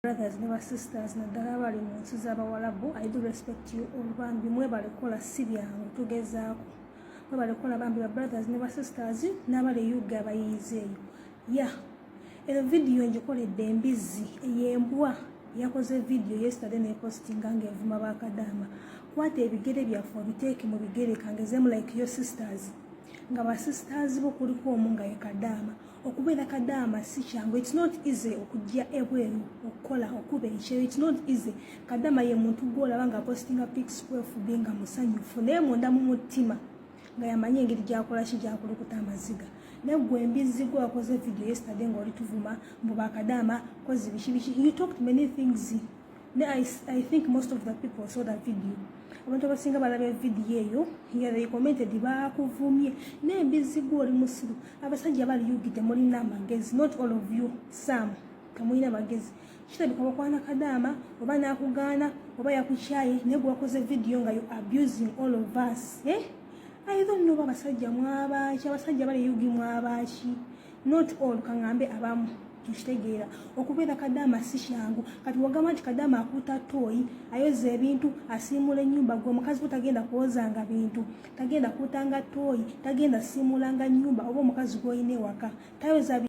Brothers ne ba sisters, naddala abali mu nsi z'Abawalabu, I do respect you all. Bambi mwebale kukola, si byangu, tugezaako. Mwebale kukola bambi, ba brothers ne ba sisters n'abali e UG abayiiza eyo. Ya eno vidiyo ngikoledde embizzi ey'embwa yakoze vidiyo yesterday nepostinga ng'evuma bakadaama. Kwata ebigere byaffe obiteeke mu bigere kangezeemu like your sisters, nga ba sisters bo kuliko omu nga ye kadaama. Okubeera kadaama si kyangu. It's not easy okujja ebweru okukola, okuba ekyeyo, it's not easy. Kadaama ye muntu gwolaba nga postinga pics ku FB nga musanyufu, naye munda mu mutima nga yamanyi engeri gyakola ki, gyakulukuta amaziga. Naye gwe embizzi gwe wakoze video yesterday ng'oli tuvuma mbu bakadaama kozi biki biki, you talked many things. Ne I think most of the people saw that video. Abantu abasinga balaba vidiyo eyo. Yeah, they commented, bakuvumye. Naye embizzi gwe oli musiru. Abasajja bali UG temulina amagezi. Not all of you, some temulina amagezi. Kirabika wakwana kadaama oba nakugaana oba yakukyaye, naye gwe wakoze vidiyo nga you abusing all of us, eh? I don't know, abasajja mwabaki? Abasajja bali UG mwabaki? Not all, kaŋŋambe abamu. Tukitegeera, okubeera kadaama si kyangu. Kati wagamba nti kadaama akuuta tooyi, ayoza ebintu, asiimula ennyumba. Gwe omukazi gwe tagenda kwozanga bintu, tagenda kuutanga tooyi, tagenda siimulanga nnyumba, oba omukazi gw'olina ewaka tayoza.